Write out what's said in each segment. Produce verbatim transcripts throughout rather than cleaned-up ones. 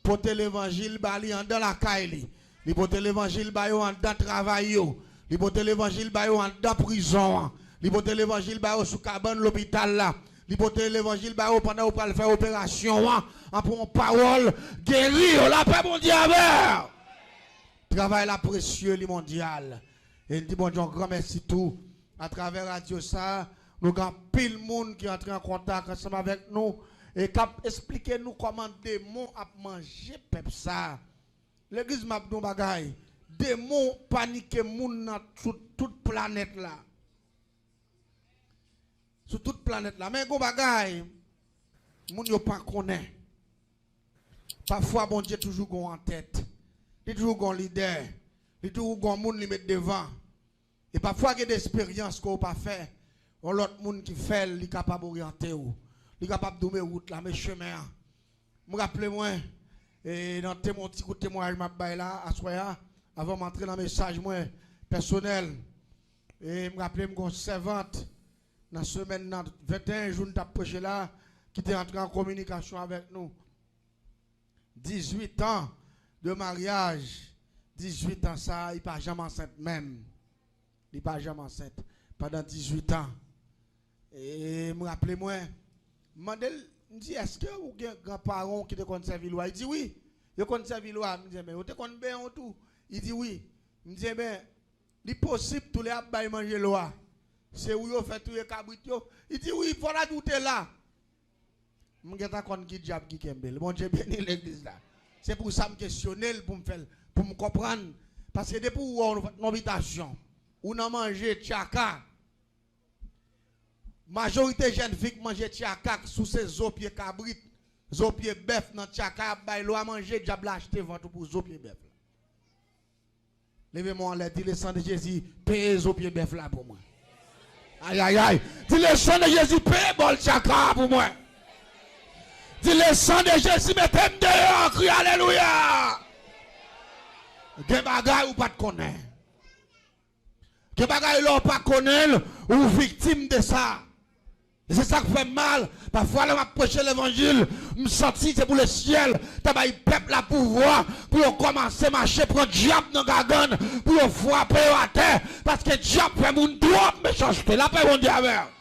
pote levanjil ba li anndan lakay li. Li pote levanjil ba yo anndan travay yo. Li pote levanjil ba yo anndan prizon an. Li pote levanjil ba yo sou kabann lopital la. Li pote levanjil ba yo pandan yo pral fè operasyon an. An pou yon pawòl geri yo. Lapè Bondye avè w. Travay la presye, li mondyal. E n di Bondye yon gran mèsi tou. Atravè radyo sa, nou gen anpil moun ki antre an kontak ansanm avèk nou e k ap esplike nou kòman demon ap manje pèp sa. Legliz, m ap di yon bagay. Demon panike moun nan tout, tout planèt la. Sou tout planèt la. Men gon bagay, moun yo pa konnen. Pafwa Bondye toujou gon antèt. Li toujou gon lidè. Li toujou gon moun li met devan. E pafwa gen de esperyans ke w pa fè, yon lòt moun ki fè l, li kapab oryante w. Li kapab di w men wout la, men chemen an. M raple mwen, e, nan temw-, ti kout temwayaj m ap bay la, aswè a, avan m antre nan mesaj mwen pèsonèl, e m raple m gon sèvant nan semèn nan, venteyen jou n t ap preche la, ki te antre an kominikasyon avèk nou. Dizuit an de maryaj, dizuit an sa, li pa janm ansent menm. Li pa janm ansent pandan dizuit an. E m raple mwen, m mande l, m di, "Èske ou gen granparan w ki te konn sèvi lwa?" Li di, "Wi, yo konn sèvi lwa." M di, "Enben, yo te konn benyen w tou?" Li di, "Wi." M di, "Enben, li posib tou lè y ap bay manje lwa, se ou yo fè touye kabrit yo?" Li di, "Wi, fò ta di w te la." M gentan konn ki dyab ki kenbe l. Bondye beni legliz la. Se pou sa m kesyone l pou m fè l, pou m konprann. Paske depi ou wè yon, yon bitasyon, ou nan manje tchaka, majorite jèn fi k manje tchaka, k souse zo pye kabrit, zo pye bèf nan tchaka, y ap bay lwa manje, dyab la achte vant ou pou zo pye bèf la. Leve men w anlè, di, "Le sang de Jésus, peye zo pye bèf la pou mwen." Ayayay. Di, "Le sang de Jésus, peye bòl tchaka pou mwen." Di, "Le sang de Jésus, mete m deyò." Kriye alelouya. Gen bagay ou pa t konnen. Gen bagay lè w pa konnen l, ou viktim de sa. E se sa k fè m mal. Pafwa, lè m ap preche levanjil, m santi se pou lesyèl ta bay pèp la pouvwa pou yo kòmanse mache pran dyab nan gagann, pou yo frape yo atè, paske dyab fè moun twòp mechanste. Lapè Bondye avè w.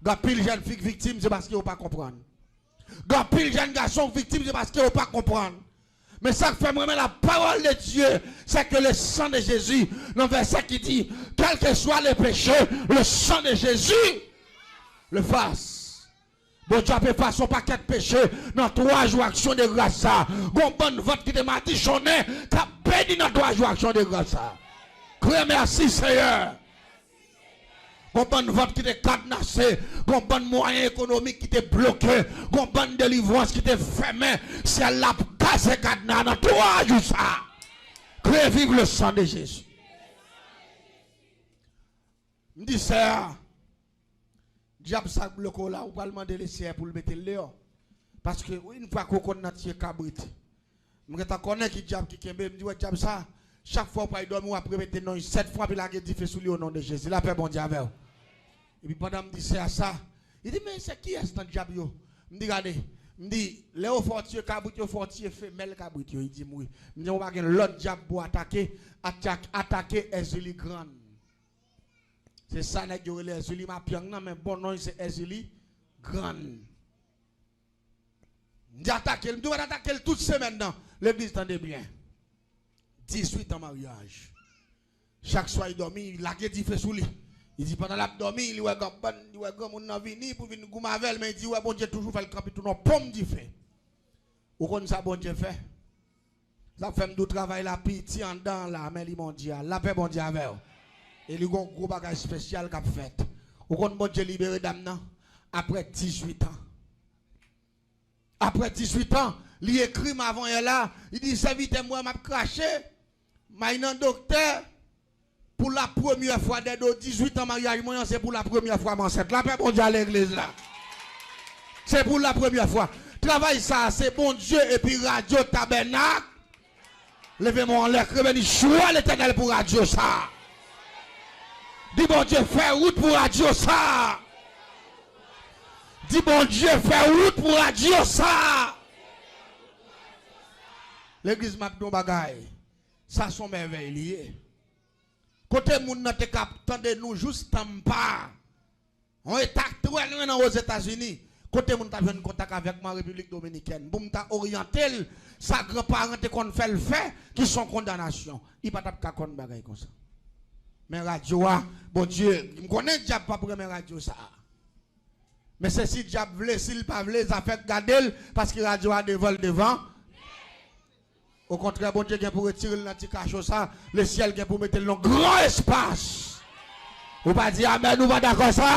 Gen anpil jèn fi k viktim, se paske yo pa konprann. Gen anpil jèn gason k viktim, se paske yo pa konprann. Men sa k fè m renmen la parole de Dieu, c'est que le sang de Jésus, nan vèsè ki di, quel que soit le péché, le sang de Jésus l'efface. Bondye ap efase yon pakèt peche nan twa jou aksyon de gras sa. Gon bann vant ki te madichonnen k ap beni nan twa jou aksyon de gras sa. Kriye, "Mèsi, Seyè." Gon bann vant ki te kadnase, gon bann mwayen ekonomik ki te bloke, gon bann delivrans ki te fèmen, syèl la ap kase kadna nan twa jou sa. Kriye, "Vive le sang de Jésus." M di, "Sè a, dyab sa k bloke w la, ou pral mande Leseyè pou l mete l deyò." Paske yon fwa ke w konn nan tiye kabrit, m gentan konnen ki dyab ki kenbe. M di, "Wè dyab sa, chak fwa w pral dòmi, w ap repete non l sèt fwa, epi lage dife sou li, o non de Jezi." Lapè Bondye avè w. Epi pandan m di sè a sa, li di, "Men se kiyès nan dyab yo?" M di, "Gade," m di, "lè yo fè w tiye kabrit, yo fè w tiye femèl kabrit yo." Li di m, "Wi." M di, "Ou pa gen lòt dyab pou w atake, atake, atake Èzili Grann." Se sa nèg yo rele Èzili Mapyang nan, men bon non l se Èzili Grann. M di atake l, m di w pa t atake l tout semèn nan. Legliz, tande byen. Dizuit an maryaj. Chak swa li dòmi, li lage dife sou li. Li di pandan l ap dòmi, li wè granbann, li wè granmoun nan vini pou vin goumen avè l, men li di wè Bondye toujou fè l kanpe tou nan ponm dife. Ou konn sa Bondye fè? Sa fè m di w travay la piti anndan an la, men li mondyal. Lapè Bondye avè w. E li gon gwo bagay espesyal k ap fèt. Ou konn Bondye libere dam nan? Apre dizuit an. Apre dizuit an, li ekri m avanyè la, li di, "Sèvitè m wè m ap krache, m al nan doktè, pou la premyè fwa dèdo dizuit an maryaj mwen an, se pou la premyè fwa m ansent." Lapè Bondye a legliz la. Se pou la premyè fwa. Travay sa a, se Bondye epi radyo Tabènak. Leve men w anlè, kriye, "Beni swa Letènèl pou radyo sa a." Di, "Bondye, fè wout pou radyo sa a." Di, "Bondye, fè wout pou radyo sa a." Legliz, m ap di w yon bagay. Sa se yon mèvèy li ye. Kote moun nan te ka ap tande nou jous Tampa, yon eta trè lwen nan Ozetazini, kote moun t ap jwenn kontak avèk mwen an Repiblik Dominikèn, pou m ta oryante l, sa granparan te konn fè l fè, ki se yon kondanasyon. Li pa t ap ka konn bagay konsa. Men radyo a, Bondye, m konnen dyab p ap renmen radyo sa a. Men se si dyab vle, si l pa vle, zafè k gade l, paske radyo a devan l devan. Okontrè, Bondye gen pou retire l nan ti kacho sa, lesyèl gen pou mete l nan gran espas. Ou pa di amèn, ou pa dakò sa?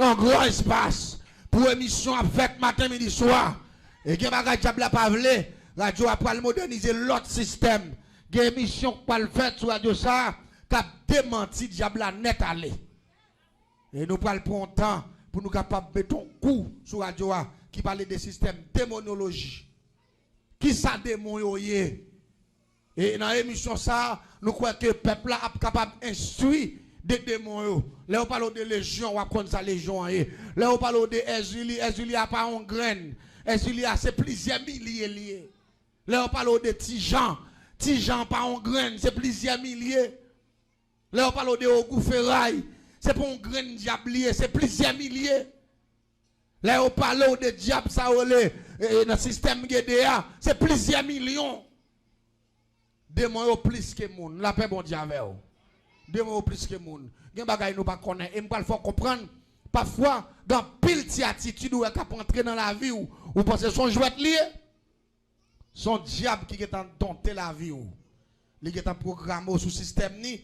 Nan gran espas. Pou emisyon ap fèt maten, midi, swa. E gen bagay dyab la pa vle, radyo a pral modènize lòt sistèm. Gen emisyon k pral fèt sou radyo sa, k ap demanti dyab la nèt ale. E nou pral pran yon tan pou nou kapab mete yon kou sou radyo a ki pale de sistèm demonoloji. Kisa demon yo ye? E nan emisyon sa a, nou kwè ke pèp la ap kapab enstwi de demon yo. Lè yo pale w de lejyon, w ap konn sa lejyon an ye. Lè yo pale w de Èzili, Èzili a pa yon grenn. Èzili a se plizyè milye li ye. Lè yo pale w de Tijan, Tijan pa yon grenn, se plizyè milye. Lè yo pale w de Ogou Feray, se pa yon grenn dyab li ye, se plizyè milye. Lè yo pale w de dyab sa yo rele, e, e, nan sistèm Gede a, se plizyè milyon. Demon yo plis ke moun. Lapè Bondye avè w. Demon yo plis ke moun. Gen bagay nou pa konnen. E m pral fè w konprann, pafwa, gen anpil ti atitid ou wè k ap antre nan lavi w, ou panse se yon jwèt li ye? Se yon dyab ki gentan donte lavi w. Li gentan pwograme w sou sistèm ni.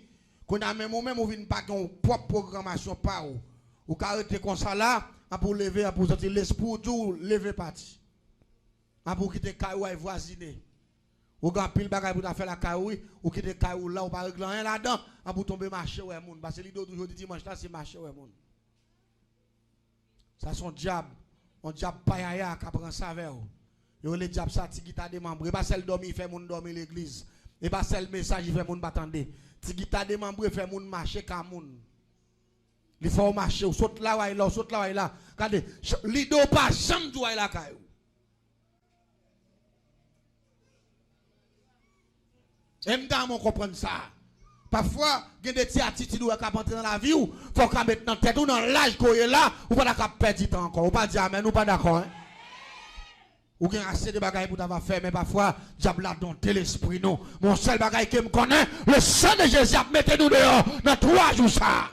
Kounye a menm ou menm ou vin pa gen yon pwòp pwogramasyon pa w. Ou ka rete konsa la, anpi w leve, anpi w santi lespri w di w leve pati. Anpi w kite kay ou al vwazine. Ou gen anpil bagay pou w ta fè lakay ou, wi. Ou kite kay ou la, ou pa regle anyen ladan, anpi w tonbe mache wè moun. Paske lide w toujou di dimanch la, se mache wè moun. Sa se yon dyab, yon dyab payaya k ap ranse avè w. Yo rele dyab sa ti gita demanbre. E pa sèl dòmi li fè moun dòmi legliz. E pa sèl mesaj li fè moun pa tande. Ti gita demanbre fè moun mache ka moun. Li fè w mache, w sot la, w al la, w sot la, w al la. Gade, ch-, lide w pa janm di w al lakay ou. E m ta renmen w konprann sa. Pafwa, gen de ti atitid ou wè k ap antre nan lavi w, fò w ka met nan tèt ou, nan laj ke w ye la, ou pa ta ka pèdi tan ankò. Ou pa di amèn, ou pa dakò, en? Ou gen ase de bagay pou w ta va fè, men pafwa, dyab la donte lespri nou. Men yon sèl bagay ke m konnen, le sang de Jésus ap mete nou deyò nan twa jou sa a.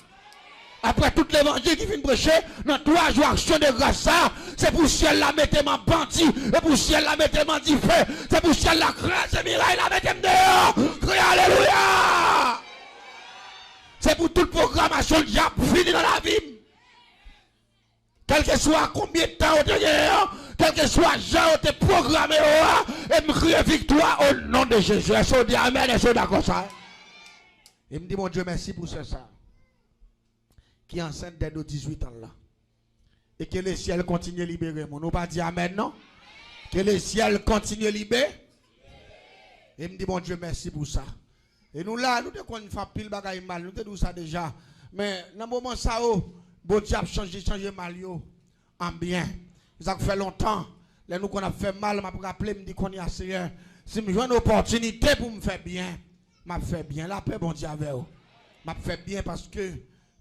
Apre tout levanjil ki fin preche, nan twa jou aksyon de gras sa, se pou syèl la mete m an bandi, se pou syèl la mete m an dife, se pou syèl la kraze miray la, mete m deyò. Kriye alelouya! Se pou tout pwogramasyon dyab fini nan lavi m. Kèlkeswa konbyen tan yo te genyen an, kèlkeswa jan yo te pwograme yo a, e m kriye viktwa o non de Jezi. Èske w di amèn? Èske w dakò sa? E m di Bondye mèsi pou sè sa ki ansent dè de dizuit an la. E ke lesyèl kontinye libere moun. Ou pa di amèn, non? Ke lesyèl kontinye libe-, e m di Bondye mèsi pou sa. E nou la, nou te konn fè anpil bagay mal, nou te di w sa deja. Men nan moman sa yo, Bondye ap chanje, chanje mal yo an byen. Sa k fè lontan, lè nou konn ap fè mal, m ap raple m, di kounye a, Seyè, si m jwenn opòtinite pou m fè byen, m ap fè byen. Lapè Bondye avè w. M ap fè byen paske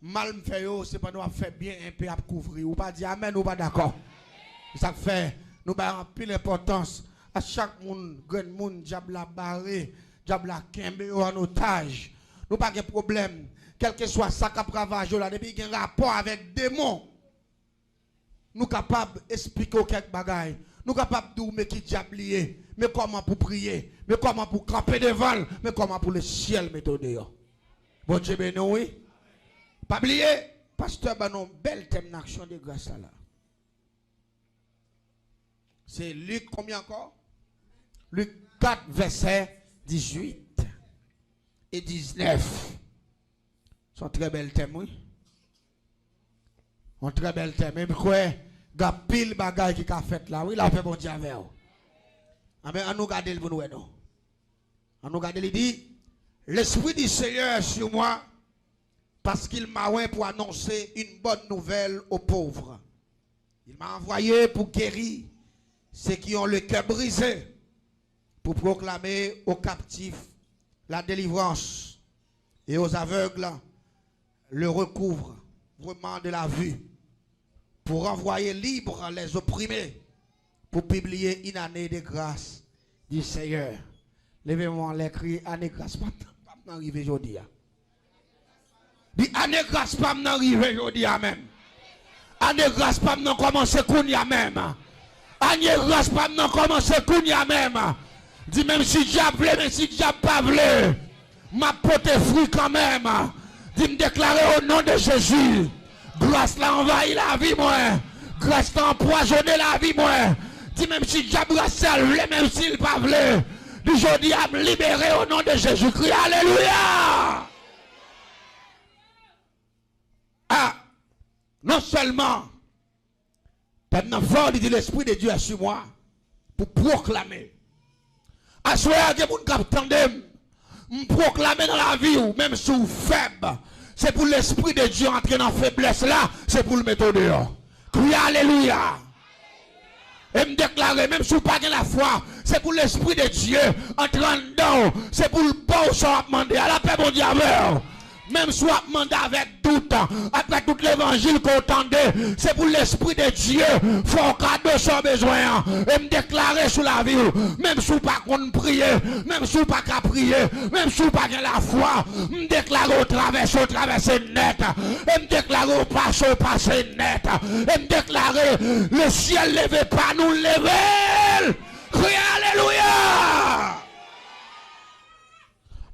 mal m fè yo, se pandan w ap fè byen, enpe ap kouvri. Ou pa di amèn, ou pa dakò. Sa k fè nou bay anpil enpòtans a chak moun, grenn moun dyab la bare, dyab la kenbe yo an otaj. Nou pa gen pwoblèm. Kèlkeswa sa k ap ravaje w la, depi gen rapò avèk demon, nou kapab esplike w kèk bagay. Nou kapab di w men ki dyab li ye, men kòman pou priye, men kòman pou kanpe devan l, men kòman pou lesyèl mete w deyò. Bondye beni w, wi. Pa bliye, pastè ban nou bèl tèm nan aksyon de gras la la. Se Lik konbyen ankò? Lik kat, vèsè dizuit e diznèf. Se yon trè bèl tèm, wi. Yon trè bèl tèm. E m kwè gen anpil bagay ki ka fèt la, wi. Lapè Bondye avè w. Anben, ann nou gade l pou nou wè, non. Ann nou gade, li di, L'Esprit du Seigneur est sur moi, parce qu'il m'a oint pour annoncer une bonne nouvelle aux pauvres. Il m'a envoyé pour guérir ceux qui ont le cœur brisé, pour proclamer aux captifs la délivrance et aux aveugles le recouvrement de la vue, pour renvoyer libres les opprimés, pour publier une année de grâce du Seigneur. Leve men w anlè, kriye, ane gras pa m nan rive jodi a. Di, ane gras pa m nan rive jodi a menm. Ane gras pa m nan kòmanse kounye a menm. Ane gras pa m nan kòmanse kounye a menm. Di, menm si dyab vle, menm si dyab pa vle, m ap pote fwi kanmenm. Di, m deklare o non de Jezi, gras la anvayi lavi mwen. Gras la anpwazonnen lavi mwen. Di, menm si dyab rasyal vle, menm si l pa vle, di, jodi a m libere o non de Jezi Kri. Alelouya! A, non sèlman tèm nan fò, li di, L'Esprit de Dieu est sur moi, pou pwoklame. Aswè a, gen moun k ap tande m, m pwoklame nan lavi w, menm si w fèb, se pou Lespri de Dye antre nan feblès la, se pou l mete w deyò. Kriye alelouya! E m deklare, menm si w pa gen lafwa, se pou Lespri de Dye antre anndan w, se pou l ba w sa w ap mande a. Lapè Bondye avè w. Menm si w ap mande avèk dout, apre tout levanjil ke w tande, se pou Lespri de Dye fè w kado sa w bezwen an. E m deklare sou lavi w, menm si w pa konn priye, menm si w pa ka priye, menm si w pa gen lafwa, m deklare w travèse, w travèse nèt. E m deklare w pase, w pase nèt. E m deklare, le syèl leve pa nou, leve l. Kriye alelouya!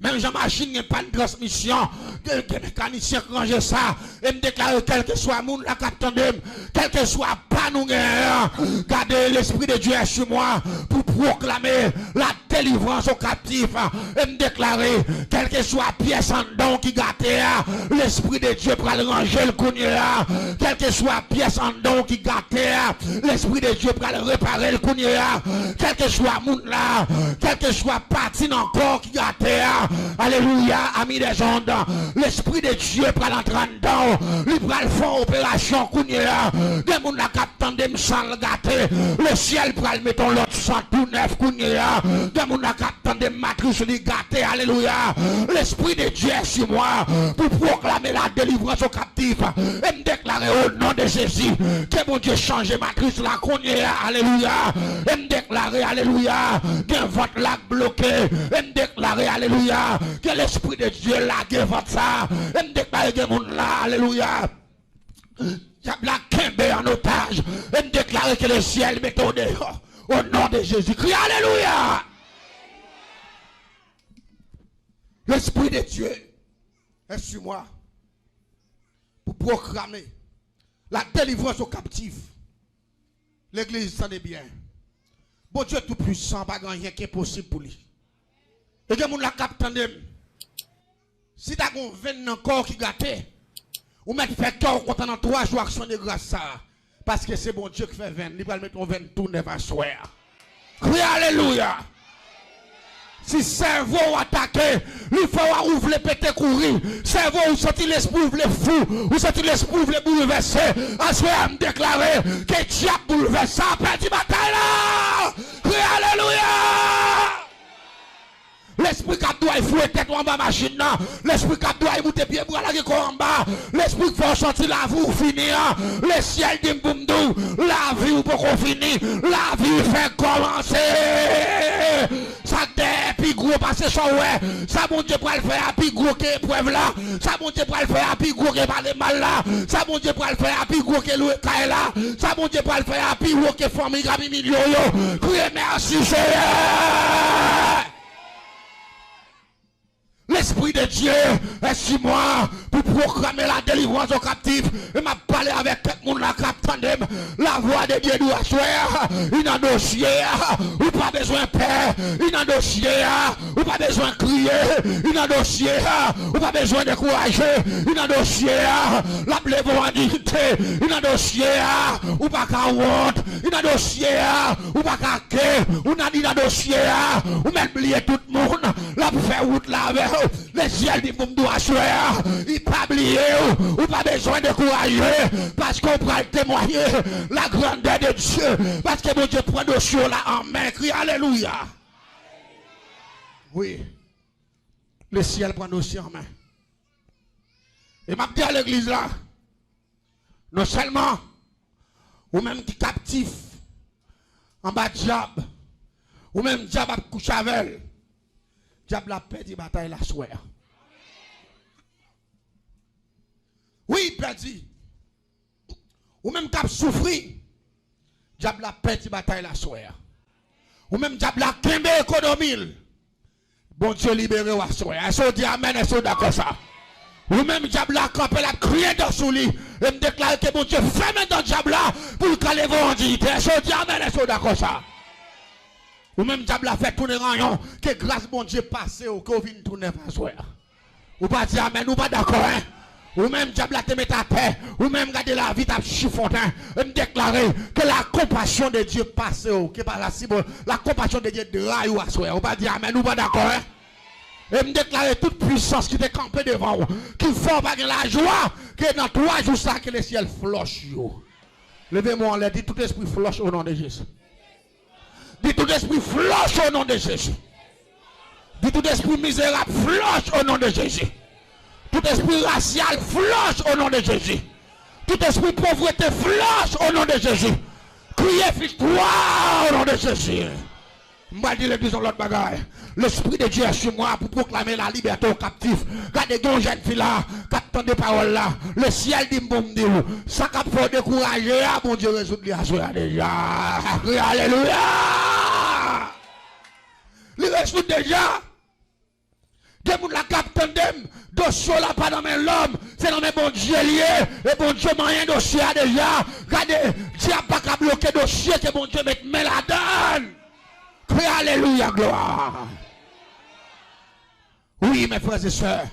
Menm jan machin gen pàn transmisyon, gen, gen mekanisyen k ranje sa, e m deklare, kèlkeswa moun la k ap tande m, kèlkeswa pàn ou genyen an, gade, Lespri de Dye est sur moi pou pwoklame la délivrance aux captifs. E m deklare, kèlkeswa pyès anndan w ki gate a, Lespri de Dye pral ranje l kounye a. Kèlkeswa pyès anndan w ki gate a, Lespri de Dye pral repare l kounye a. Kèlkeswa moun la, kèlkeswa pati nan kò w ki gate a, alelouya, ami des ondes, Lespri de Dye pral antre anndan w, li pral fè yon operasyon kounye a. Gen moun la k ap tande m, san l gate, le syèl pral mete yon lòt san tou nèf kounye a. Gen moun la k ap tande m, matris li gate, alelouya. Lespri de Dye est sur moi pou pwoklame la délivrance aux captifs. E m deklare o non de Jezi, ke Bondye chanje matris la kounye a, alelouya. E m deklare, alelouya, gen vant la k bloke. E m deklare, alelouya, ke Lespri de Dye lage vant sa. E m deklare gen moun la, alelouya, dyab la kenbe an otaj. E m deklare ke le syèl mete w deyò. O non de Jezi Kri, alelouya! Lespri de Dye est sur moi pou pwoklame la délivrance aux captifs. Legliz, tande byen. Bondye tou pwisan, pa gen anyen ki enposib pou li. E gen moun la k ap tande m. Si ta gen yon venn nan kò w ki gate, ou mèt fè kè w kontan nan twa jou aksyon de gras sa a. Paske se Bondye k fè venn, li pral mete yon venn tou nèf aswè a. Kriye alelouya! Si sèvo w atake, li fè w a ou vle pete kouri. Sèvo w santi lespri w vle fou, ou santi lespri w vle boulvèse. Aswè a m deklare ke dyab boulvèse sa a pèdi batay la. Kriye alelouya! Lespri k ap dway foure tèt ou anba machin nan, lespri k ap dway moute pye bwa, lage kò w anba, lespri k fè w santi lavi w fini an, lesyèl di m pou m di w, lavi w poko fini, lavi fèk kòmanse. Sa k dèyè pi gwo pase sa w wè. Sa Bondye pral fè a pi gwo ke eprèv la. Sa Bondye pral fè a pi gwo ke pale mal la. Sa Bondye pral fè a pi gwo ke lwe kay la. Sa Bondye pral fè a pi wo ke fanmi k ap imilye w yo. Kriye mèsi, Seyè! Lespri de Dye est sur moi pou pwoklame la délivrance aux captifs. E m ap pale avèk kèk moun la k ap tande m. La voix de Dieu di aswè a, i nan dosye a. Ou pa bezwen pè, i nan dosye a. Ou pa bezwen kriye, i nan dosye a. Ou pa bezwen dekouraje, i nan dosye a. L ap leve w an diyite, i nan dosye a. Ou pa ka wont, i nan dosye a. Ou pa ka ke, ou nan, i nan dosye a. Ou mèt bliye tout moun, l ap fè wout la avè w. Lesyèl di pou m di w aswè a, li pa bliye w. Ou pa bezwen dekouraje, paske w pral temwaye la grandeur de Dieu. Paske Bondye pran dosye w la an men. Kriye alelouya! Wi. Lesyèl pran dosye an men. E m ap di a legliz la, non sèlman ou menm ki kaptif anba dyab, ou menm dyab ap kouche avè l, dyab la pèdi batay la aswè a. Wi, pèdi. Ou menm k ap soufri, dyab la pèdi batay la aswè a. Ou menm dyab la kenbe ekonomi l, Bondye libere w aswè a. Èske w di amèn? Èske w dakò sa? Ou menm dyab la kanpe, l ap kriye dan sou li. E m deklare ke Bondye fèmen dan dyab la pou l ka leve w an diyite. Èske w di amèn? Èske w dakò sa? Ou menm dyab la fè tounen ranyon, ke gras Bondye pase w, ke w vin tou nèf aswè a. Ou pa di amèn, ou pa dakò, en? Ou menm dyab la te met atè, ou menm gade lavi t ap chifonnen. E m deklare ke la compassion de Dieu pase w, ke pa la si bon, la compassion de Dieu dray ou aswè. Ou pa di amèn, ou pa dakò, en? E m deklare tout pwisans ki te kanpe devan w, ki fè w pa gen lajwa, ke nan twa jou sa ke lesyèl flòch yo. Leve men w anlè, di tout espri flòch o non de Jezi. Di tout espri flòch o non de Jezi. Di tout espri mizerab flòch o non de Jezi. Tout espri rasyal flòch o non de Jezi. Tout espri povrete flòch o non de Jezi. Kriye viktwa o non de Jezi. M pral di legliz yon lòt bagay. L'esprit de Dieu est sur moi pou pwoklame la libète aux captifs. Gade, gen yon jèn fi la k ap tande pawòl la. Lesyèl di m pou m di w, sa k ap fè w dekouraje a, Bondye rezoud li aswè a deja. Kriye alelouya! Li rezoud deja. Gen moun la k ap tande m, dosye w la pa nan men lòm, se nan men Bondye l ye, e Bondye manyen dosye a deja. Gade, dyab pa ka bloke dosye ke Bondye met men ladan l. Kriye alelouya, glwa. Wi, mes frères et sœurs,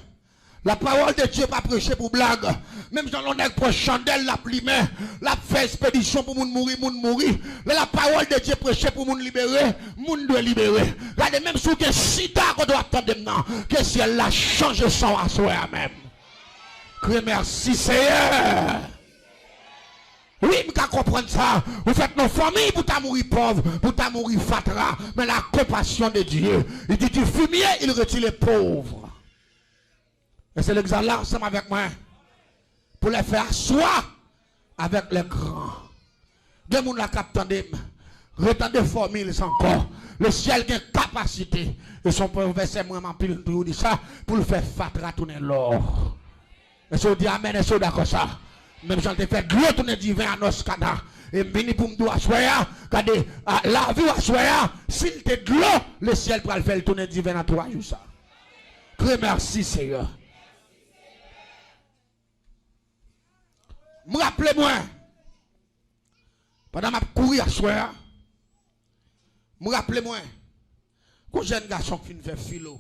la parole de Dieu pa preche pou blag. Menm jan yon nèg pran chandèl, l ap limen, l ap fè espedisyon pou moun mouri, moun mouri. Lè la parole de Dieu preche pou moun libere, moun dwe libere. Gade, menm si w gen sida kote w ap tande m nan, ke syèl la chanje san w aswè a menm. Kriye mèsi, Seyè. Wi, m ka konprann sa. Ou fèt nan fanmi pou ta mouri pòv, pou ta mouri fatra. Men la compassion de Dieu, li di, du fumier, il retire les pauvres. Èske legliz la ansanm avèk mwen? Pour les faire asseoir avec les grands. Gen moun la k ap tande m. Retande fòmil sa ankò. Lesyèl gen kapasite. E se yon pwovèb mwen m anpil toujou di sa, pou l fè fatra tounen lò. Èske w di amèn? Èske w dakò sa? Menm jan l te fè dlo tounen diven a Nòskana. E m vini pou m di w aswè a, gade, a, lavi w aswè a, si l te dlo, lesyèl pral fè l tounen diven nan twa jou sa. Kriye mèsi, Seyè. M raple mwen, pandan m ap kouri aswè a, m raple mwen, gon jèn gason k fin fè filo.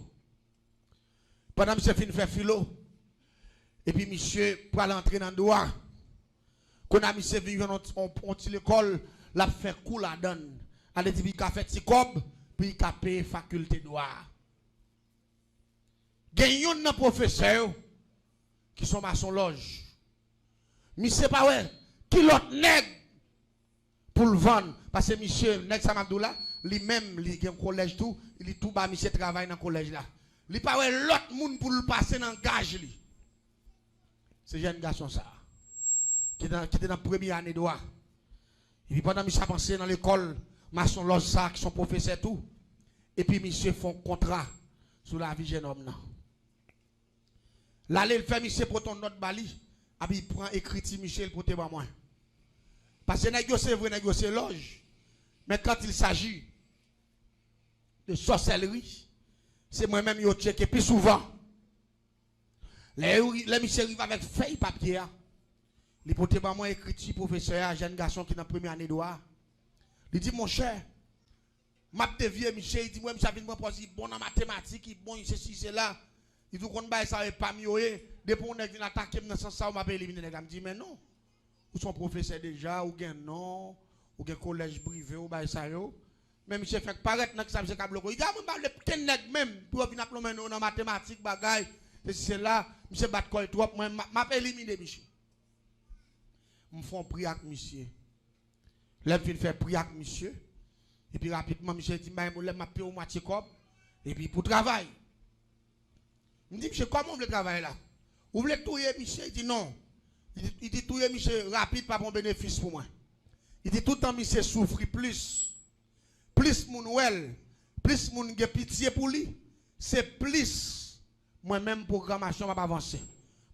Pandan misye fin fè filo, epi misye pral antre nan dwa. Kounye a misye vin jwenn yon, yon, yon ti lekòl, l ap fè kou ladan l. Sa vle di, pou l ka fè ti kòb, pou l ka peye fakilte dwa a. Gen youn nan pwofesè yo ki se yon masonlòj. Misye pa wè ki lòt nèg pou l vann. Paske misye, nèg sa m ap di w la, li menm, li gen kolèj tou, li tou ba misye travay nan kolèj la. Li pa wè lòt moun pou l pase nan gaj li. Se jèn gason sa a, ki nan, ki te nan premye ane dwa. Epi pandan misye ap anseye nan lekòl masonlòj sa a, ki se yon pwofesè tou, epi misye fè yon kontra sou lavi jènòm nan. L ale, l fè misye pote yon nòt ba li, epi l pran ekriti misye, l pote ban mwen. Paske nèg yo se vre, nèg yo se lòj. Men quand il s'agit de sorcellerie, se mwen menm yo tcheke pi souvan. Lè yo, lè misye rive avèk fèy papye a, li pote ban mwen ekriti pwofesè a, jèn gason ki nan premye ane dwa a. Li di, monchè, m ap devye misye, li di, m wè misye ap vin pran pòz li bon nan matematik, li bon, li sesi, li sela. Li di, w konn bagay sa yo, e pa m yo ye. Depi yon nèg vin atake m nan sans sa a, m ap elimine nèg la. M di, men non. Ou se yon pwofesè deja, ou gen non, ou gen kolèj prive w, bagay sa yo. Men misye fèk parèt nan kisa misye ka bloke w. Li di, a mwen pa vle kenn nèg menm pou yo vin ap lonmen non nan matematik, bagay, sesi, sela. Misye bat kò l twòp, mwen, m ap, m ap elimine misye. M fè yon pri ak misye. Lè m fin fè pri ak misye, epi rapidman, misye di m, bay mwen, lè m ap peye w mwatye kòb, Epi pou travay. M di, "Misye, kòman w vle travay la? Ou vle touye misye?" Li di, "Non." Li di, li di, "Touye misye rapid pa pran benefis pou mwen." Li di, "Toutan misye soufri plis, plis moun wè l, plis moun gen pitye pou li, se plis mwen menm pwogramasyon m ap avanse.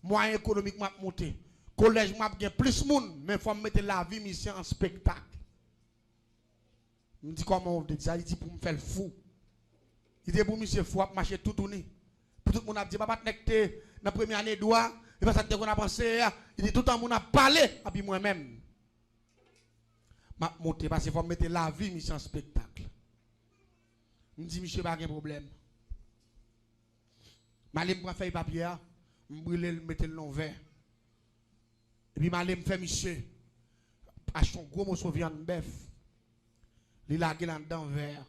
Mwayen ekonomik mwen ap moute. Kolèj mwen ap gen plis moun, men fò m mete lavi misye an spektak." M di, "Kòman w vle di sa?" Li di, "Pou m fè l fou." Li di, "Pou misye fou, ap mache toutouni. Pou tout moun ap di, 'Papa t nèg te nan premye ane dwa, e pa sa t te konn ap anseye a.'" Li di, "Toutan moun ap pale, epi mwen menm, m ap moute, paske fò m mete lavi misye an spektak." M di, "Misye pa gen pwoblèm." M ale m pran fèy papye a, m brile l, m mete l nan yon vè. Epi m ale m fè misye achte yon gwo moso vyann bèf. Li lage l anndan vè a.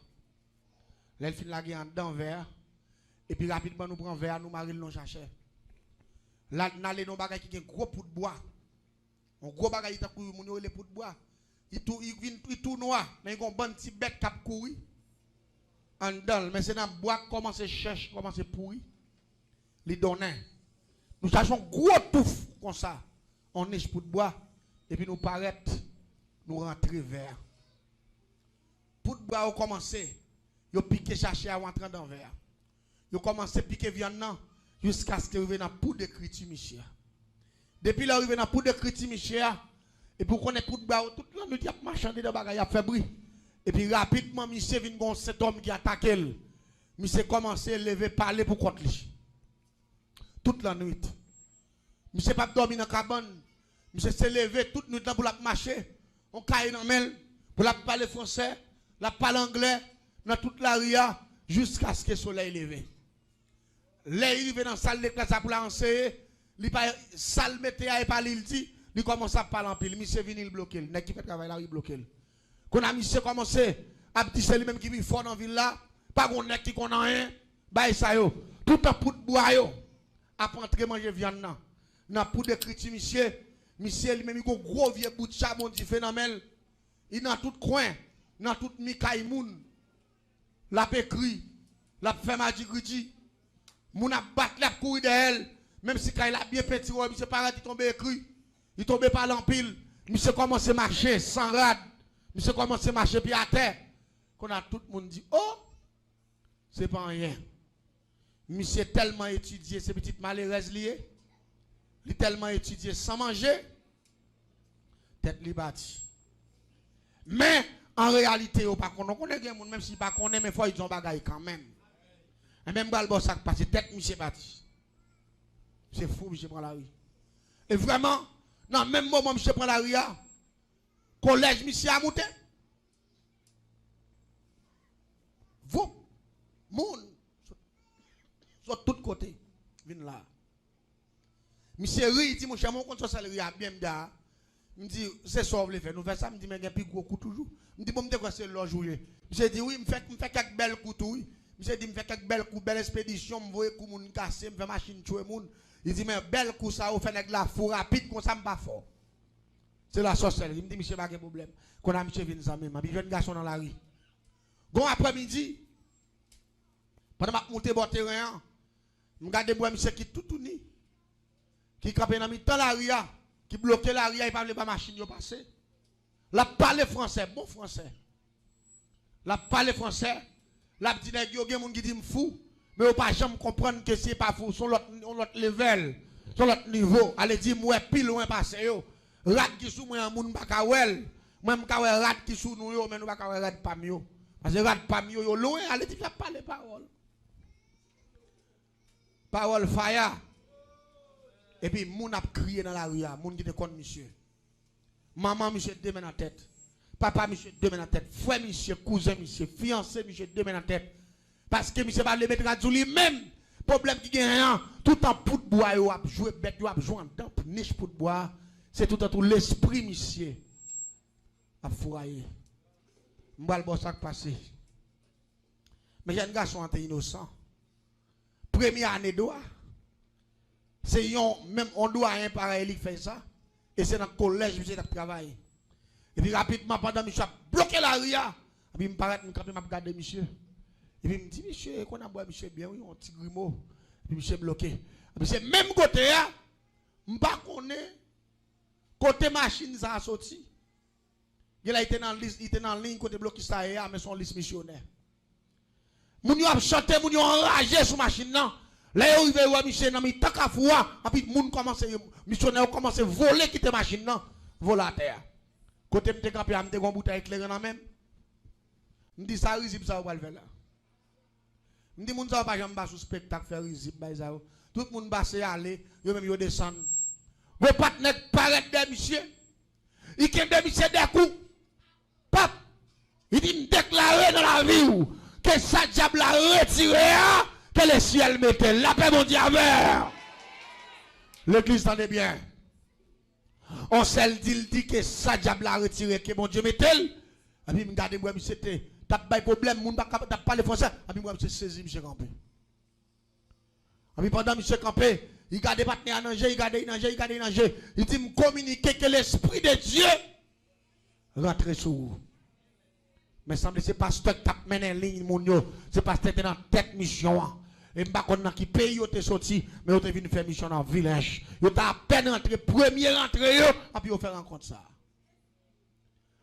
Lè l fin lage anndan vè a, epi rapidman nou pran vè a, nou mare l nan yon chachè. La, n ale nan yon bagay ki gen gwo poud bwa. Yon gwo bagay, li tankou moun yo rele poud bwa. Li tou, li vin, li tou nwa, men li gen yon bann ti bèt k ap kouri anndan l. Men se nan bwa k kòmanse chèch, kòmanse pouri. Li donnen. Nou chache yon gwo touf konsa, yon nich poud bwa, epi nou parèt, nou rantre vè a. Poud bwa yo kòmanse, yo pike chachè a, yo antre anndan vè a. Yo kòmanse pike vyann nan, jiskaske yo rive nan poud ekriti misye a. Depi lè yo rive nan poud ekriti misye a, epi w konnen poud bwa yo, tout lannwit y ap mache andedan bagay, y ap fè bri. Epi rapidman, misye vin gen yon sentòm ki atake l. Misye kòmanse leve pale pou kont li. Tout lannwit. Misye p ap dòmi nan kabann. Misye se leve tout nwit lan pou l ap mache. Yon kaye nan men l, pou l ap pale fransè, l ap pale anglè, nan tout lari a, jiskaske solèy leve. Lè li rive nan sal de klas la pou l al anseye, li pa, sa l mete a, e pa li l di, li kòmanse ap pale anpil. Misye vini, l bloke l. Nèg ki fè travay la, li bloke l. Kounye a, misye kòmanse ap di se li menm ki pi fò nan vil la, pa gen nèg ki konn anyen, bagay sa yo. Toutan poud bwa yo ap antre manje vyann nan, nan poud ekriti misye, misye li menm li gon gwo vye bout chabon dife nan men l. Li nan tout kwen, nan tout mi kay moun. L ap ekri, l ap fè madigridi. Moun ap bat li, ap kouri dèyè l. Menm si kay la byen pentire, misye parèt, li tonbe ekri. Li tonbe pale anpil. Misye kòmanse mache san rad. Misye kòmanse mache pye atè. Kounye a tout moun di, "O! Se pa anyen." Misye tèlman etidye, se pitit malerèz li ye. Li tèlman etidye san manje, tèt li pati. Men, an reyalite, yo pa konnen. Ou konnen gen moun, menm si li pa konnen, men fò li di yon bagay kanmenm. Enben, m pral ba w sa k pase, tèt misye pati. Se fou, misye pran lari. E vrèman, nan menm moman misye pran lari a, kolèj misye a moute. Voup! Moun sot, sot tout kote vin la. Misye ri, li di, "Monchè, mwen konn sòsèlri a byen, m di a." M di, "Se sa w vle fè, nou fè sa." M di, "Men gen pi gwo kou toujou." M di, "Bon, m te kwè se lòj ou ye." Misye di, "Wi, m fè, m fè kèk bèl kou tou, wi." Misye di, "M fè kèk bèl kou, bèl espedisyon, m voye kou moun kase, m fè machin tchwe moun." Li di, "Men bèl kou sa yo fè nèg la fou rapid, konsa m pa fò." Se la sòsèlri. M di, "Misye pa gen pwoblèm." Kounye a misye vin zanmi m. Epi jèn gason nan lari. Gon aprèmidi, pandan m ap moute bò teren an, m gade m wè misye ki toutouni, ki kanpe nan mitan lari a, ki bloke lari a, li pa vle ba machin yo pase. L ap pale fransè, bon fransè. L ap pale fransè, l ap di nèg yo, gen moun ki di m fou, men yo pa janm konprann ke si e pa fou, se yon lòt, yon lòt level, se yon lòt nivo. Ale di m wè pi lwen pase yo. Rad ki sou mwen an, moun pa ka wè l. Mwen, m ka wè rad ki sou nou yo, men nou pa ka wè rad pa m yo. Paske rad pa m yo, yo lwen, ale di m ap pale pawòl. Pawòl faya. Epi moun ap kriye nan lari a, moun ki te konn misye. Manman misye de men nan tèt. Papa misye de men nan tèt. Frè misye, kouzen misye, fiyanse misye de men nan tèt. Paske misye pa vle met rad sou li menm. Pwoblèm ki genyen an, toutan poud bwa yo ap jwe, bèt yo ap jwe anndan nich poud bwa, se toutan tou lespri misye ap fouraye. M pral ba w sa k pase. Men jèn gason an te inosan. Premye ane dwa, se yon, menm yon dwayen parèy li k fè sa. E se nan kolèj misye t ap travay. Epi rapidman, pandan misye ap bloke lari a, epi m parèt, m kanpe, m ap gade misye. Epi m di misye, konn ap wè misye byen, wi, yon ti grimo. Epi misye bloke. Epi se menm kote a, m pa konnen kote machin sa a soti. Gen la, li te nan lis, li te nan liy kote blokis la ye a, men se yon lis misyonè. Moun yo ap chante, moun yo anraje sou machin nan. Lè yo rive, yo wè misye nan mitan kafou a, anpi moun kòmanse, misyonè yo kòmanse vole kite machin nan, vole atè a. Kote m te kanpe a, m te gen yon boutèy kleren nan men m. M di, sa rizib sa yo pral fè la? M di, moun sa yo pa janm ba sou spektak fè rizib bay sa yo. Tout moun pase ale, yo menm yo desann. Gwo patnè k parèt dèyè misye. Li kenbe misye dèkou. Pap! Li di, m deklare nan lavi w ke sa dyab la retire a, ke lesyèl mete l. Lapè Bondye avè w. Legliz, tande byen. On sèl di l di ke sa dyab la retire, ke Bondye mete l. Epi m gade, m wè misye te, t ap bay pwoblèm, moun pa ka, t ap pale fransè. Epi m wè misye sezi, misye kanpe. Epi pandan misye kanpe, li gade patnè a nan je, li gade li nan je, li gade li nan je. Li di, m kominike ke Lespri de Dye rantre sou ou. Men sanble se pastè k t ap mennen liy moun yo. Se pastè te nan tèt misyon an. E m pa konn nan ki peyi yo te soti, men yo te vin fè misyon nan Vilèj. Yo te apèn rantre, premye rantre yo, epi yo fè rankont sa a.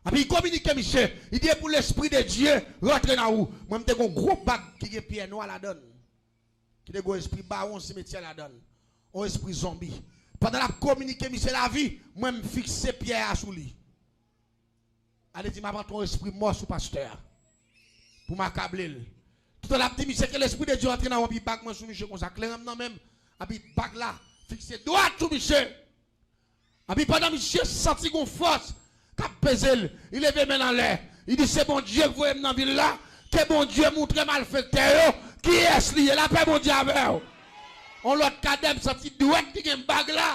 Epi li kominike misye, li di, pou Lespri de Dye rantre nan ou. Mwen, m te gen yon gwo bag ki gen pyè nwa ladan l, ki te gen yon espri bawon simetyè ladan l, yon espri zonbi. Pandan l ap kominike misye lavi, mwen, m fikse pyè a sou li. Ale di, m ap antre yon espri mò sou pastè a pou m akable l. Toutan l ap di misye ke Lespri de Dye antre nan ou, epi bag mwen sou misye konsa, kleren m nan men m, epi bag la fikse dwat sou misye. Epi pandan misye santi gon fòs k ap peze l, li leve men l anlè. Li di, se Bondye k voye m nan vil la, ke Bondye moutre malfektè yo kiyès li ye. Lapè Bondye avè w. On lòt kadè, m santi dwèt ki gen bag la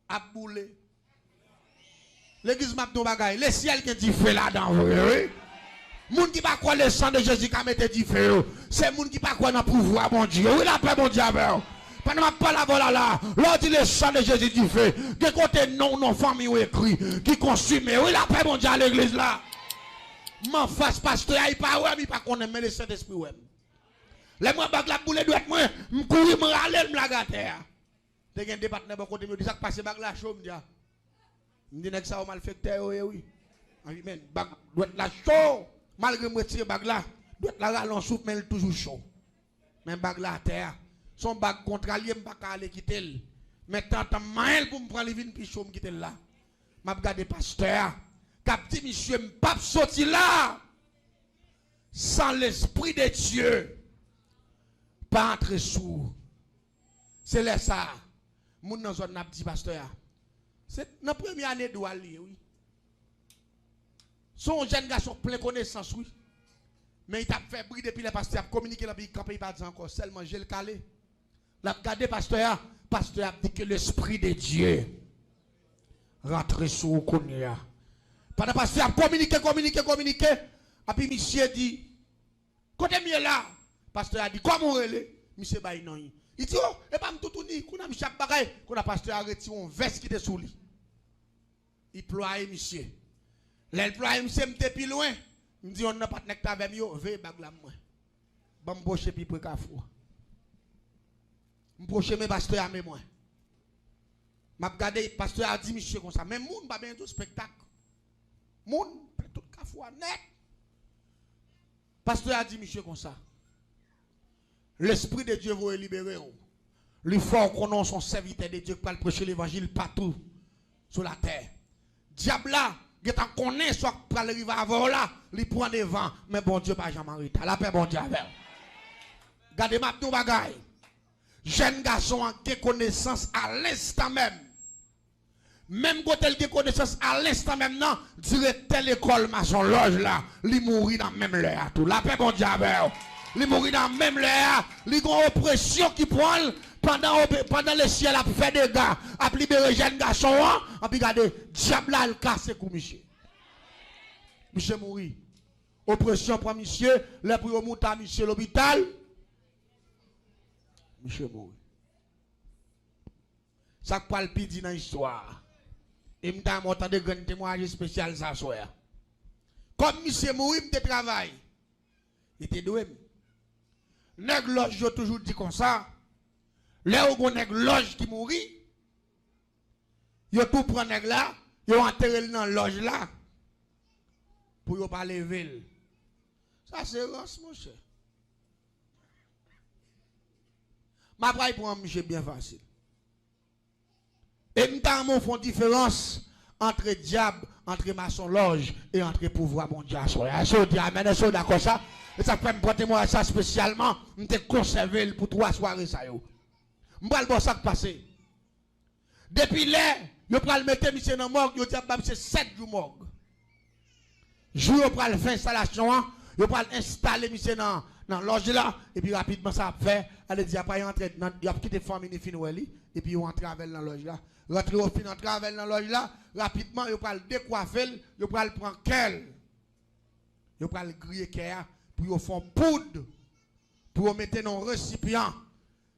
ap boule. Legliz, m ap di yon bagay, lesyèl gen dife ladan vre, wi. Moun ki pa kwè le sang de Jésus ka mete dife yo, se moun ki pa kwè nan pouvwa Bondye. Wi, lapè Bondye avè w. Pandan m ap pale avè w la, la, lè w di le sang de Jésus dife, gen kote non w, non fanmi w ekri, ki konsime. Wi, lapè Bondye a legliz la. M anfas pastè a, li pa wè m, li pa konnen m, men le Sentespri wè m. Lè m wè bag la ap boule dwèt mwen, m kouri, m rale l, m lage atè a. Te gen de patnè bò kote m, yo di, sa k pase, bag la cho, m di, a. M di, nèg sa yo malfektè yo ye, wi. Amen. Bag, dwèt la cho. Malgre m retire bag la, dwèt la rale yon souf, men l toujou cho. Men bag la atè a. Se yon bag kontra l ye, m pa ka ale kite l. Men tantan m manyen l pou m pran li vin pi cho, m kite l la. M ap gade pastè a k ap di misye, m p ap soti la san Lespri de Dye pa antre sou ou. Se lè sa a, moun nan zòn nan ap di pastè a, se nan premye ane dwa l li ye, wi. Se yon jèn gason plen konesans, wi. Men li t ap fè bri depi lè pastè ap kominike l, epi li kanpe, li pa di ankò, sèlman je l kale. L ap gade pastè a, pastè a ap di ke Lespri de Dye rantre sou ou kounye a. Pandan pastè a ap kominike, kominike, kominike, epi misye di, kote m ye la? Pastè a di, kòman w rele? Misye bay non l. Li di, o, e pa m Toutouni. Kounye a misye ap bagay. Kounye a pastè a retire yon vès ki te sou li. Li plwaye misye. Lè l plwaye misye, m te pi lwen. M di yonn nan patnè k t avè m yo, veye bag la mwen. Ban m pwoche pi pre kafou a. M pwoche men pastè a men mwen. M ap gade, pastè a di misye konsa, men moun pa benyen di w spektak. Moun plen tout kafou a nèt. Pastè a di misye konsa, Lespri de Dye voye libere w. Li fè w konnen w se yon sèvitè de Dye k pral preche levanjil patou sou latè. Dyab la gentan konnen sa k pral rive avè w la, li pran devan, men Bondye pa janm an reta. Lapè Bondye avè w. Gade, m ap di w bagay. Jèn gason an gen konesans alenstan menm. Menm kote l gen konesans alenstan menm nan, direktè lekòl masonlòj la, li mouri nan menm lè a tou. Lapè Bondye avè w. Li mouri nan menm lè a. Li gon opresyon ki pran l pandan, ope- pandan lesyèl ap fè dega, ap libere jèn gason an, anpi gade, dyab la al kase kou misye. Misye mouri. Opresyon pran misye, lè pou yo moute misye lopital, misye mouri. Sa k pral pi di nan istwa a. E m ta renmen w tande grenn temwayaj espesyal sa aswè a. Kòm misye mouri, m te travay. Li te dwe m. Nèg lòj yo toujou di konsa, lè ou gon nèg lòj ki mouri, yo tou pran nèg la, yo antere l nan lòj la pou yo pa leve l. Sa se rans, monchè. M ap pral pran misye byen fasil. E m ta renmen w fè yon diferans antre dyab, antre masonlòj e antre pouvwa Bondye aswè a. Èske w di amèn? Èske w dakò sa? E sa k fè m pran temwayaj sa espesyalman, m te konsève l pou twa sware sa yo. M pral ba w sa k pase. Depi lè yo pral mete misye nan mòg, yo di y ap ba misye sèt jou mòg. Jou yo pral fè enstalasyon an, yo pral enstale misye nan, nan lòj la, epi rapidman sa ap fè, ale di apre y antre nan, y ap kite fanmi ni fin wè li, epi yo antre avè l nan lòj la. Rantre yo fin antre avè l nan lòj la, rapidman yo pral dekwafe l, yo pral pran kè l. Yo pral griye kè a pou yo fè yon poud, pou yo mete nan yon resipyan.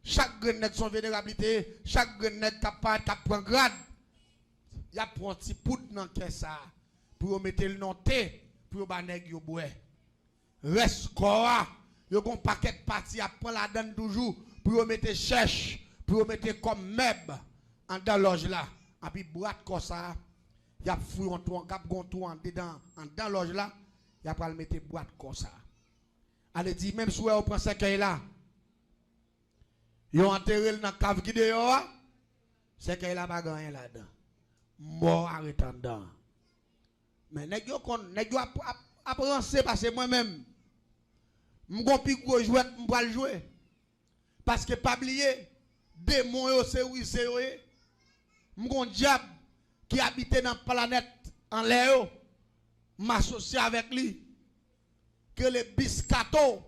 Chak grenn nèg se yon venerab li te ye, chak grenn nèg k ap parèt, k ap pran grad, y ap pran yon ti poud nan kè sa a, pou yo mete l nan te, pou yo ba nèg yo bwè. Rès kò a, yo gon pakèt pati y ap pran ladann toujou, pou yo mete chèch, pou yo mete kòm mèb anndan lòj la. Epi bwat kò sa a, y ap fouye yon twou, k ap gon twou andedan, anndan lòj la, y ap pral mete bwat kò sa a. Ale di, menm si w wè yo pran sèkèy la, yo antere l nan kav ki deyò a, sèkèy la pa gen anyen ladan. Mò a ret anndan. Men nèg yo konn, nèg yo ap, ap, ap ranse pase mwen menm. M gon pi gwo jwèt m pral jwe. Paske pa bliye, demon yo se rize yo ye. M gon dyab ki abite nan planèt anlè yo. M asosye avèk li. Ki rele Biskato.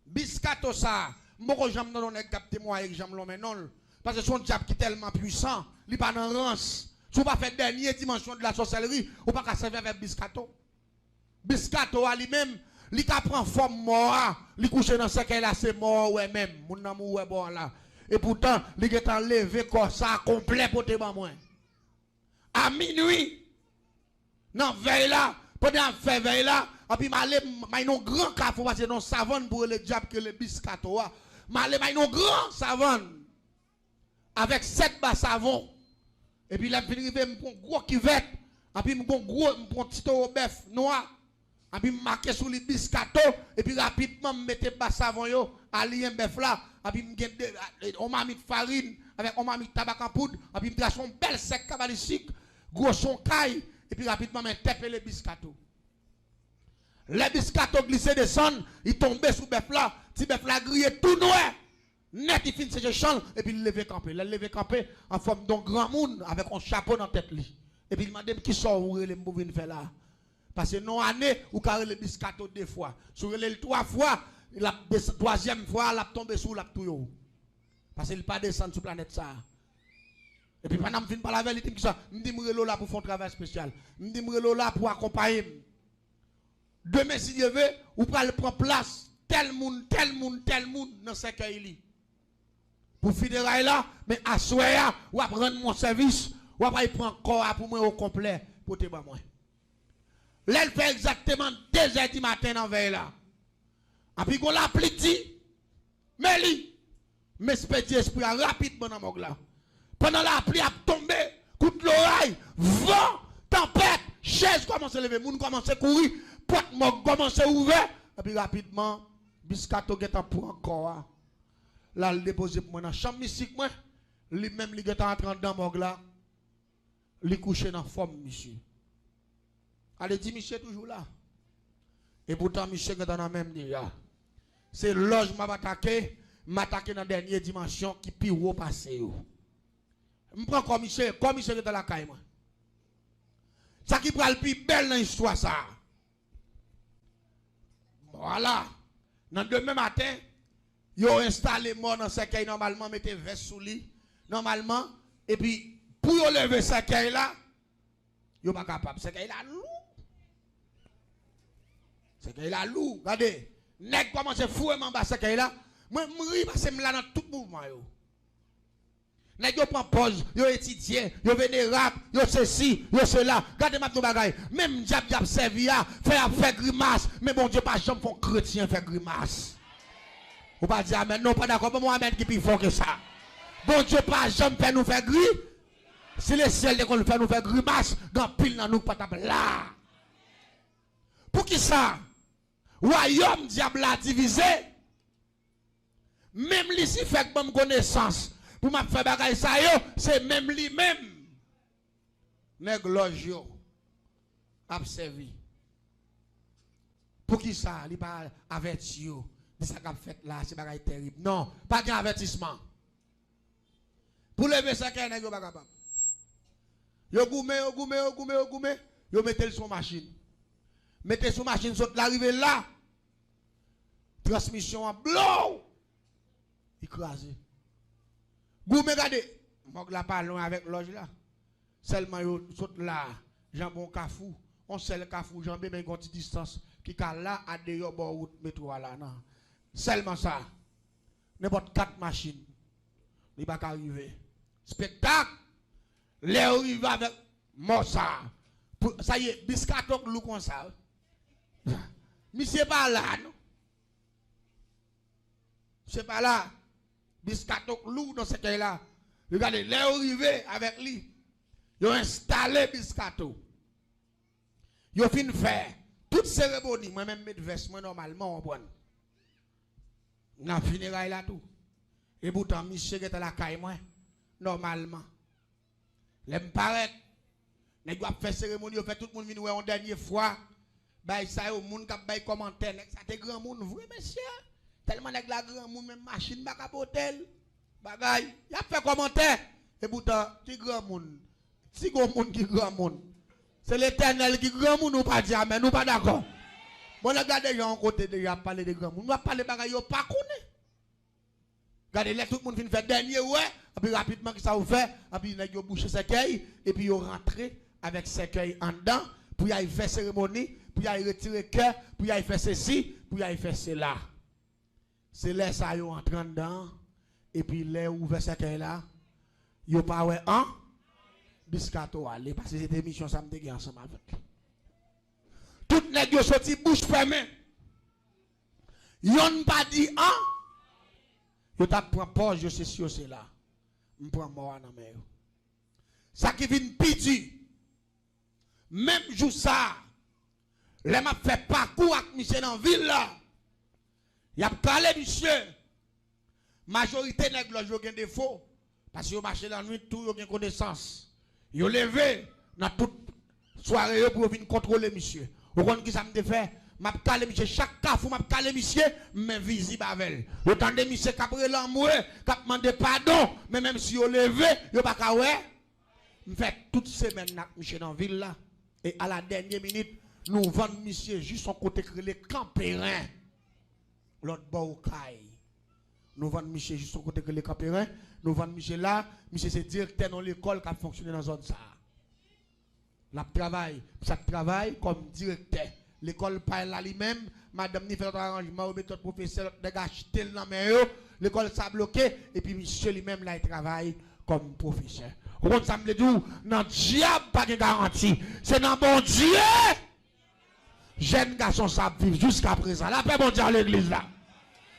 Biskato sa a, m poko janm tande yon nèg k ap temwaye k janm lonmen non l. Paske se yon dyab ki tèlman pwisan, li pa nan rans. Si w pa fè dènye dimansyon de la sòsèlri, ou pa ka sèvi avèk Biskato. Biskato a li menm, li ka pran fòm mò a, li kouche nan sèkèy la, se mò a ou wè menm, moun nan mouri wè bò a la. Epoutan, li gentan leve kò sa a konplè pote ban mwen. A minwi, nan vèy la, pandan y ap fè vèy la, anpi m ale, m al nan yon gran kafou, pase nan yon savann pou rele dyab ki rele Biskato a. M ale, m al nan yon gran savann avèk sèt basavon. Epi lè m fin rive, m pran gwo kivèt, anpi m gon gwo, m pran ti towo bèf nwa. Epi m make sou li Biskato, epi rapidman m mete basavon yo, aliyen bèf la, epi m gen de, yon mamit farin, avèk yon mamit tabak an poud, epi m trase yon bèl sèk kabalistik, gwo son kay, epi rapidman m entèpele Biskato. Lè Biskato glise desann, li tonbe sou bèf la, ti bèf la griye tou nwè. Nèt, li fin seche chan l, epi l leve kanpe. Lè l leve kanpe, an fòm de yon granmoun, avèk yon chapo nan tèt li. Epi l mande m, "Kisa w rele m pou vin fè la a?" Pase nan yon ane, ou ka rele Biskato de fwa. Si w rele l twa fwa, l ap desann, twazyèm fwa a, l ap tonbe sou w, l ap touye w. Pase li pa desann sou planèt sa a. Epi pandan m fin pale avè l, li di m, "Kisa?" M di, "M rele w la pou fè yon travay espesyal." M di, "M rele w la pou akonpaye m." Demen, si Dye vle, ou pral pran plas tèl moun, tèl moun, tèl moun nan sèkèy li. Pou fineray la, men aswè a, w ap rann mwen sèvis, w ap al pran kò a pou mwen okonplè, pote ban mwen. Lè l fè egzakteman de zè di maten nan vèy la, epi gon lapli di, Men li, m espedye espri a rapidman nan mòg la. Pandan lapli ap tonbe, kout loray, van, tanpèt, chèz kòmanse leve, moun kòmanse kouri, pòt mòg kòmanse ouvè, epi rapidman, Biskato gentan pran kò a. L al depoze pou mwen nan chanm mistik mwen, li menm li gentan antre anndan mòg la. Li kouche nan fòm misye. Ale di misye toujou la. Epoutan misye gentan nan men m deja. Se lòj m ap atake, m atake nan dènye dimansyon ki pi wo pase yo. M pran kò misye, kò misye gentan lakay mwen. Sa ki pral pi bèl nan istwa sa a. Vwala. Nan demen maten, yo enstale mò nan sèkèy nòmalman, mete vès sou li nòmalman, epi pou yo leve sèkèy la, yo pa kapab. Sèkèy la lou. Sèkèy la lou. Gade, nèg kòmanse foure m anba sèkèy la. Mwen, m ri pase m la nan tout mouvman yo. Nèg yo pran pòz, yo etidye, yo venerab, yo sesi, yo sela. Gade m ap di yon bagay, menm dyab y ap sèvi a, fè y ap fè grimas, men Bondye pa janm fè yon kretyen fè grimas. Ou pa di amèn, non, ou pa dakò. Ban m yon amèn ki pi fò ke sa. Bondye pa janm fè nou fè gri. Si lesyèl te konn fè nou fè grimas, gen anpil nan nou ki pa t ap la. Poukisa? Wayòm dyab la divize. Menm Lisifè k ban m konesans pou m ap fè bagay sa yo, se menm li menm nèg lòj yo ap sèvi. Poukisa li pa avèti yo de sa k ap fèt la, se bagay terib? Non, pa gen avètisman. Pou leve sèkèy, nèg yo pa kapab. Yo goumen, yo goumen, yo goumen, yo goumen. Yo mete l sou machin. Mete sou machin, sot la, rive la. Transmisyon an blow! Li kraze. Goumen, gade. Mòg la pa lwen avèk lòj la. Sèlman yo sot la, janbe yon kafou. Yon sèl kafou janbe, men gen yon ti distans ki ka la, a deyò bò wout metwo a la, nan. Sèlman sa. Nenpòt kat machin, li pa ka rive. Spektak! Lè yo rive avèk mò sa, pou, sa ye, Biskato k lou konsa. Misye pa la, non. Misye pa la. Biskato k lou nan sèkèy la. Yo gade, lè yo rive avèk li, yo enstale Biskato. Yo fin fè tout seremoni, mwen menm met vès mwen nòmalman, w konprann. Nan fineray la tou. Epoutan, misye gentan lakay mwen, nòmalman. Lè m parèt, nèg yo ap fè seremoni, yo fè tout moun vin wè yon dènye fwa. Bay sa yo, moun k ap bay kòmantè, nèg sa te granmoun vre, mesye. Tèlman nèg la granmoun, menm machin pa ka pote l. Bagay, y ap fè kòmantè. Epoutan, ki granmoun? Si gon moun ki granmoun, se Letènèl ki granmoun, ou pa di amèn, ou pa dakò. Bon, lè gade jan yon kote deja ap pale de granmoun, w ap pale bagay yo pa konnen. Gade, lè tout moun fin fè dènye wè, epi rapidman, kisa yo fè? Epi nèg yo bouche sèkèy, epi yo rantre avèk sèkèy anndan, pou y al fè seremoni, pou y al retire kè, pou y al fè sesi, pou y al fè sela. Se lè sa yo antre anndan an, epi lè yo ouvè sèkèy la, yo pa wè an, Biskato ale, paske se te misyon sa m te gen ansanm avèk li. Tout nèg yo soti bouch fèmen. Yonn pa di an, yo t ap pran pòz yo, se si yo se la. M pran mò a nan men yo. Sa ki vin pi di, menm jou sa a, lè m ap fè pakou ak misye nan vil la, y ap kale misye. Majorite nèg lòj yo gen defo, paske yo mache lannwit tou, yo gen konesans. Yo leve nan tout sware yo pou yo vin kontwole misye. Ou konn kisa m te fè? M ap kale misye, chak kafou m ap kale misye, m men vizib avè l. Yo tande misye k ap rele anmwe, k ap mande padon, men menm si yo leve, yo pa ka wè. M fè tout semèn nan ak misye nan vil la. E a la dènye minit, nou vann misye jis yon kote k rele Kanperen, lòt bò Okay. Nou vann misye jis yon kote k rele Kanperen. Nou vann misye la. Misye se direktè yon lekòl k ap fonksyone nan zòn sa a. L ap travay, misye ap travay kòm direktè lekòl pa l la li menm. Madanm ni fè lòt aranjman, yo mete lòt pwofesè, lòt nèg achte l nan men yo. Lekòl sa bloke, epi misye li menm l al travay kòm pwofesè. Ou konn sa m vle di w? Nan dyab pa gen garanti. Se nan Bondye jèn gason sa ap viv jiska prezan. Lapè Bondye a legliz la.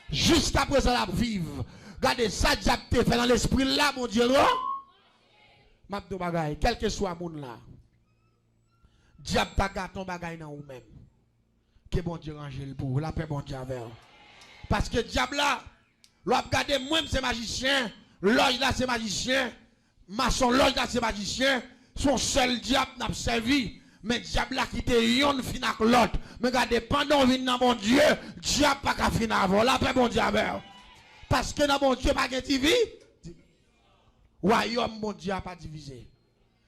Jiska prezan l ap viv. Gade sa dyab te fè nan lespri l la, Bondye non. M ap di w bagay, kèlkeswa moun la, dyab ta gate yon bagay nan ou menm, ke Bondye ranje l pou ou. Lapè Bondye avè w. Paske dyab la, lè w ap gade mwen, m se majisyen, lòj la se majisyen, mason lòj la se majisyen, se yon sèl dyab n ap sèvi. Men dyab la kite yonn fin ak lòt. Men gade, pandan w vin nan Bondye, dyab pa ka fin avè w. Lapè Bondye avè w. Paske nan Bondye pa gen divi-, wayòm Bondye a pa divize.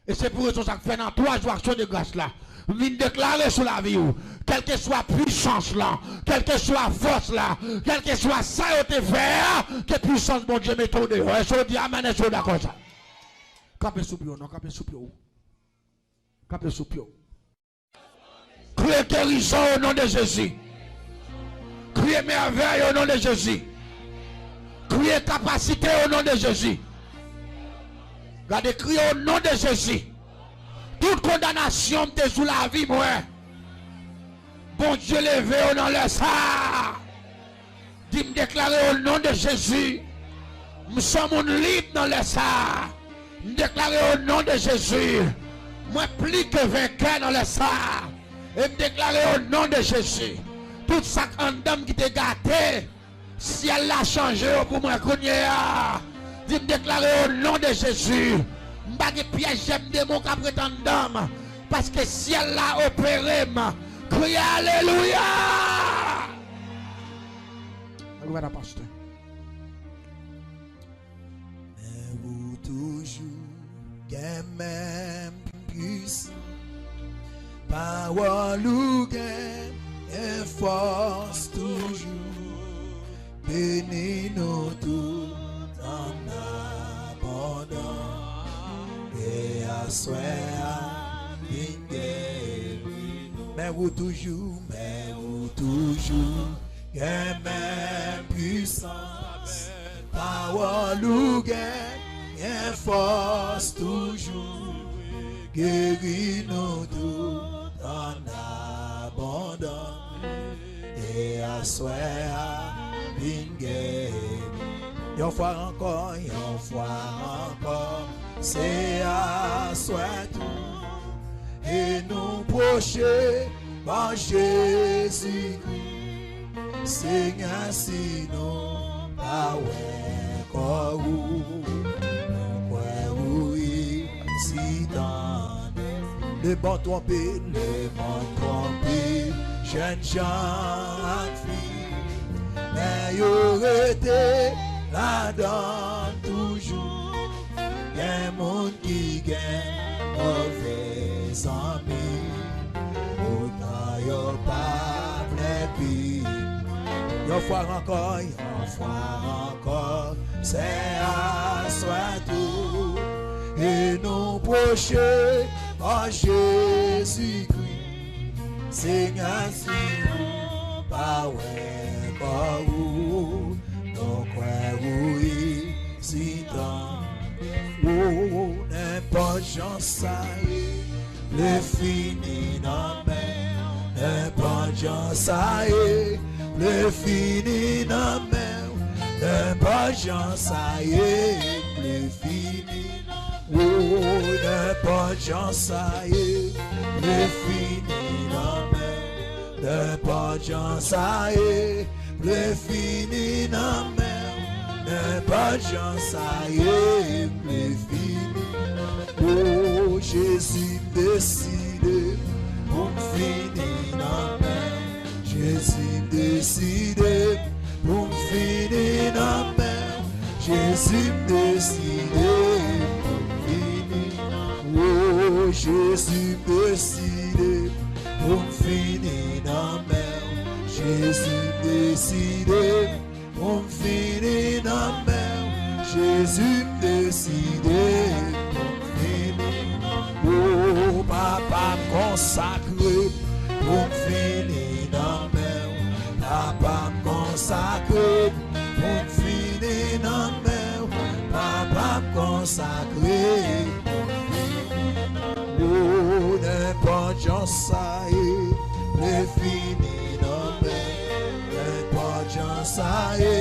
E se pou rezon sa k fè nan twa jou aksyon de gras la, m vin deklare sou lavi w, kèlkeswa pwisans lan, kèlkeswa fòs la, kèlkeswa sa yo te fè a, ke pwisans Bondye mete w deyò. Èske w di amèn? Èske w dakò sa? Kanpe sou pye w non, kanpe sou pye w. Kanpe sou pye w. Kriye gerizon o non de Jezi. Kriye mèvèy o non de Jezi. Kriye kapasite o non de Jezi. Gade, kriye o non de Jezi. Tout kondanasyon m te sou lavi mwen, Bondye leve yo nan lè sa a. Di m deklare o non de Jezi, m se yon moun lib nan lè sa a. M deklare o non de Jezi, mwen pli ke venkè nan lè sa a. E m deklare o non de Jezi, tout sa k anndan m ki te gate, syèl la chanje yo pou mwen kounye a. Di, m deklare o non de Jezi, m pa gen pyès jèm demon k ap ret anndan m, paske syèl la opere m. Kriye alelouya! Ann goumen la, pastè. Men ou toujou gen menm pwisans. Pawòl ou gen, gen fòs toujou. Beni nou tout an abondans. E aswè a, vin geri nou. Men ou toujou, men ou toujou gen menm pwisans. Pawòl ou gen, gen fòs toujou. Geri nou tout an abondans. E aswè a, vin geri. Yon fwa ankò, yon fwa ankò, se aswè tou. E nou pwoche ba Jezikri. Senyè, si nou pa wè kò ou, nou kwè ou isit anndan. Lemonn twonpe, lemonn twonpe jèn jan ak fi, men yo rete ladan toujou. Gen moun ki gen move zanmi, poutan yo pa vle pi. Yon fwa ankò, yon fwa ankò, se aswè tou. E nou pwoche ba Jezikri. Senyè, si nou pa wè kò ou, nou kwè ou isit anndan. O, nenpòt jan sa ye, vle fini nan men w. Nenpòt jan sa ye, vle fini nan men w. Nenpòt jan sa ye, vle fini. O, nenpòt jan sa ye, vle fini nan men w. Nenpòt jan sa ye, vle fini nan men w. Nenpòt jan sa ye, vle fini. O, Jezi, m deside pou m fini nan men w. Jezi, m deside pou m fini nan men w. Jezi, m deside pou m fini. O, Jezi, m deside pou m fini nan men w. Jezi, m deside pou m fini nan men w. Jezi, m deside pou m fini nan men w. O, Papa, m konsakre pou m fini nan men w. Papa, m konsakre pou m fini nan men w. Papa, m konsakre pou m fini nan men w. O, nenpòt jan sa ye, vle fini nan men w. Nenpòt jan sa ye,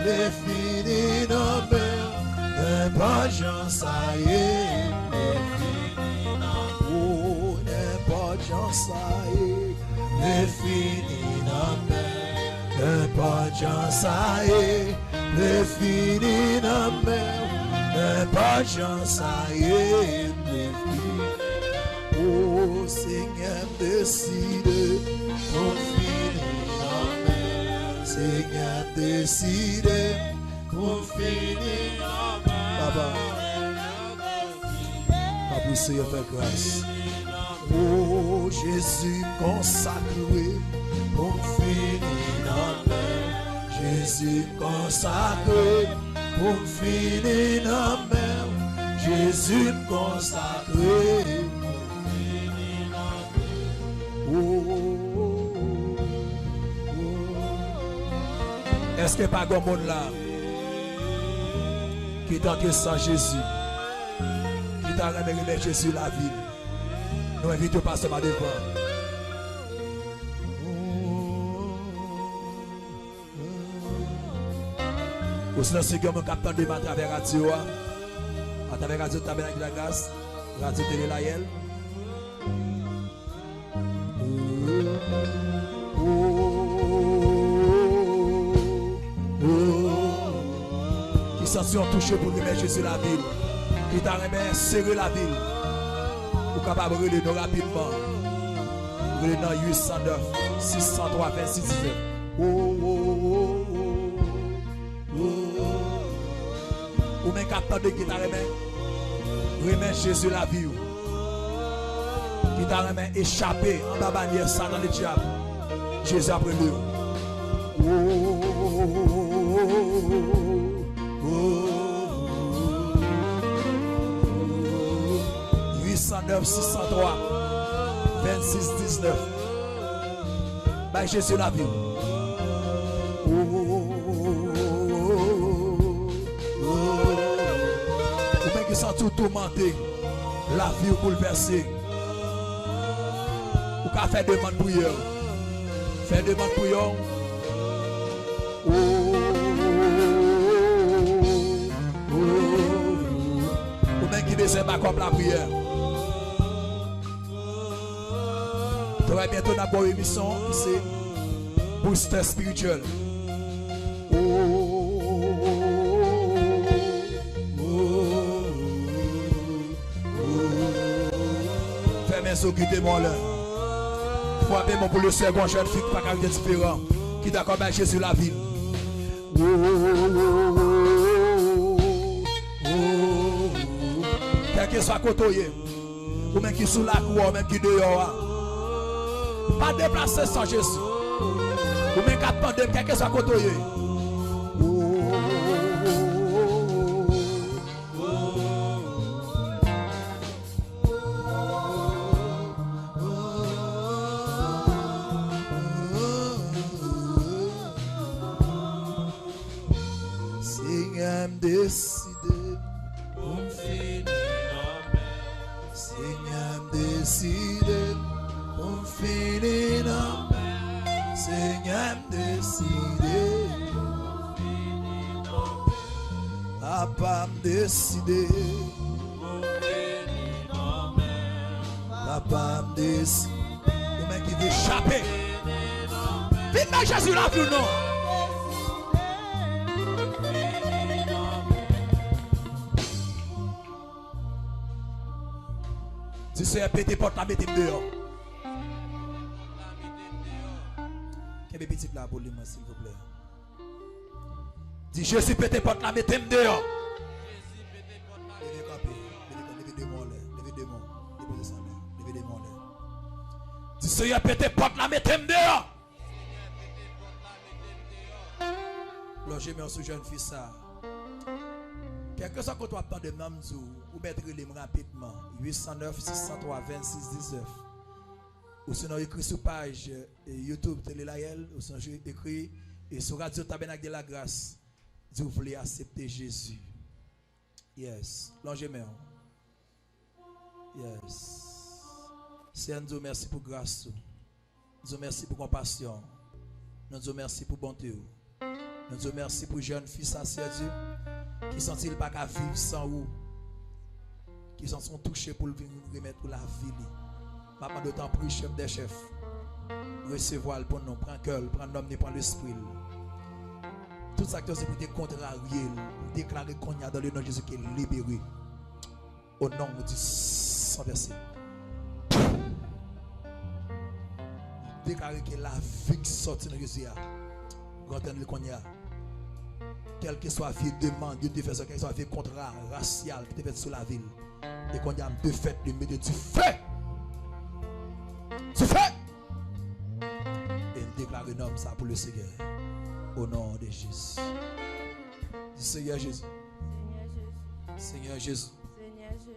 vle fini nan men w. Nenpòt jan sa ye, vle fini nan men w. O, nenpòt jan sa ye, vle fini nan men w. Nenpòt jan sa ye, vle fini nan men w. Nenpòt jan sa ye, vle fini. O, Senyè, m deside pou m fini nan men w. Senyè, m deside pou m fini nan men w. Papa, m ap priye, Seyè, fè gras. O, Jezi, m konsakre pou m fini nan men w. Jezi, m konsakre pou m fini nan men w. Jezi, m konsakre pou m fini nan men w. O, o, o, o. Èske pa gen moun la ki tanke san Jezi, ki ta renmen remèt Jezi lavi l? Nou envite w pase pa devan. Ou sinon, si gen moun k ap tande m atravè radyo a, atravè radyo Tabènak de la Gras, radyo Tele Layèl. Ki santi yon touche pou remèt Jezi lavi l, ki ta renmen sere lavi l, ou kapab rele nou rapidman. Rele nan uit san nèf, sis san twa, vennsis diznèf. Ou menm k ap tande, ki ta renmen remèt Jezi lavi w, ki ta renmen echape anba banyè Satan Ledyab, Jezi ap rele w. Uit san nèf, sis san twa, vennsis diznèf. Bay Jezi lavi w. Ou menm ki santi w toumante, lavi w boulvèse, ou ka fè demann priyè. Fè demann priyè. Ou menm ki bezwen bakòp lapriyè. Trè byento n ap ba w emisyon ki se Boustè Espirityèl. Fèmen zo, kite mwen anlè. Frape men w pou le sè, gon jèn fi ki pa ka rete diferan, ki dakò bay Jezi lavi l. Kèlkeswa kote w ye, ou menm ki sou lakou a, ou menm ki deyò a, pa deplase san Jezi. Ou menm k ap tande m, kèlkeswa kote w ye. Senyè, m deside pou m fini nan men. Senyè, m deside pou m fini nan men. Senyè, m deside pou m fini nan men. Papa, m deside. Papa, m deside. Ou menm ki vle chape, vin bay Jezi lavi w non. Di, Senyè, pete pòt la, mete m deyò. Kenbe pitit la pou li, mwen, silvouplè. Di, Jezi, pete pòt la, mete m deyò. Leve kanpe, leve kanpe, leve de men w anlè, leve de men w, depoze sa la, leve de men w anlè. Di, Senyè, pete pòt la, mete m deyò. Lonje men w sou jèn fi sa. Kèlkeswa kote w ap tande m nan, m di w, ou mèt rele m rapidman, uit san nèf, sis san twa, vennsis diznèf. Ou sinon ekri sou paj, e, YouTube Tele Layèl, ou sinon ekri, e, sou radyo Tabènak de la Gras, di w vle aksepte Jezi. Yes. Lonje men w. Yes. Senyè, nou di w mèsi pou gras ou. Nou di w mèsi pou konpasyon ou. Nou di w mèsi pou bonte ou. Nou di w mèsi pou jèn fi sa, Senyè Dye, ki santi l pa ka viv san ou. Ki santi yon touche pou l vin remèt ou lavi li. M ap mande w, tanpri, chèf dè chèf, resevwa l pou nou. Pran kè l, pran nanm li, pran lespri l. Tout sa ki te sipoze kontrarye l, deklare kounye a, dans le nom de Jésus, ke l libere. Au nom du sang versé. Deklare ke lavi ki sòti nan Jezi a, rantre nan li kounye a. Kèlkeswa vye demann yo te fè sou, kèlkeswa vye kontra rasyal ki te fèt sou lavi l, e kounye a m defèt li, m mete dife! Dife! E m deklare nonm sa pou le Senyè. Au nom de Jésus. Di, Senyè Jezi. Senyè Jezi. Senyè Jezi. Senyè Jezi.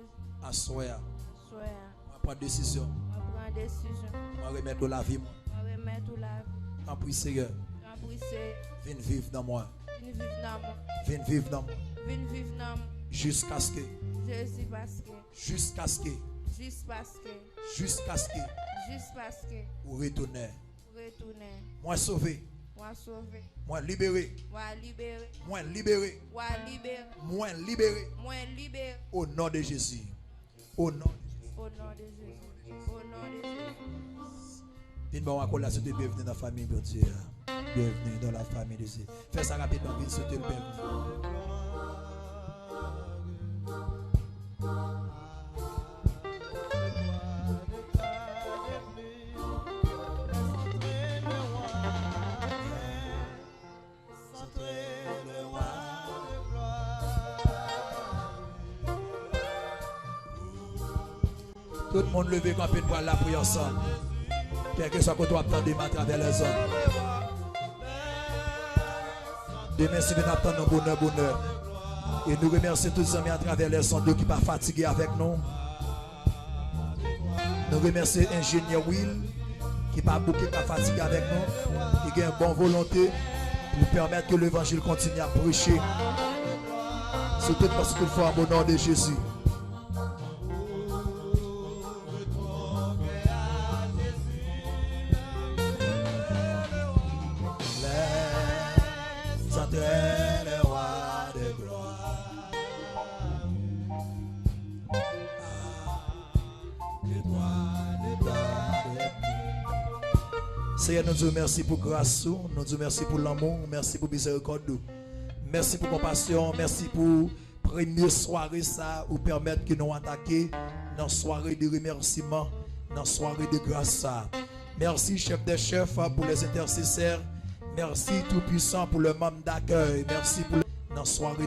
Aswè a. Aswè a. Mwen pran desizyon. Mwen pran desizyon. Mwen remèt ou lavi mwen. Mwen remèt ou lavi. Tanpri, Senyè. Tanpri, Senyè. Vin viv nan mwen. Vin viv nan mwen. Vin viv nan mwen. Vin viv nan mwen. Jiskaske. Jezi paske. Jiskaske. Jis paske. Jiskaske. Jis paske. Ou retounen. Ou retounen. Mwen sove. Mwen sove. Mwen libere. Mwen libere. Mwen libere. Mwen libere. Mwen libere. Mwen libere. O non de Jezi. O non de Jezi. O non de Jezi. O non de Jezi. Vin ba w akola, swete byenvni nan fanmi Bondye a. Bienvenue dans la famille de Dieu. Fè sa rapidman, vin swete l byenvni. Tout moun leve kanpe, n pral lapriyè ansanm. Kèlkeswa kote w ap tande m atravè lèzòn. Demen, si Bondye ap tann nou bonè, bonè. E nou remèsye tout zanmi atravè lèzòn yo ki pa fatige avèk nou. Nou remèsye enjenyè Will ki pa bouke, pa fatige avèk nou, ki gen bon volonte pou pèmèt ke levanjil kontinye ap preche sou tout, sou tout fòm, o non de Jezi. Seyè, nou di w mèsi pou gras ou, nou di w mèsi pou lanmou, mèsi pou mizerikòd ou. Mèsi pou konpasyon, mèsi pou premye sware sa ou pèmèt ke nou atake nan sware de remèsiman, nan sware de gras sa. Mèsi, chèf dè chèf, pou lè entèsesè. Mèsi, Toupwisan, pou lè manm dakèy. Mèsi pou lè nan sware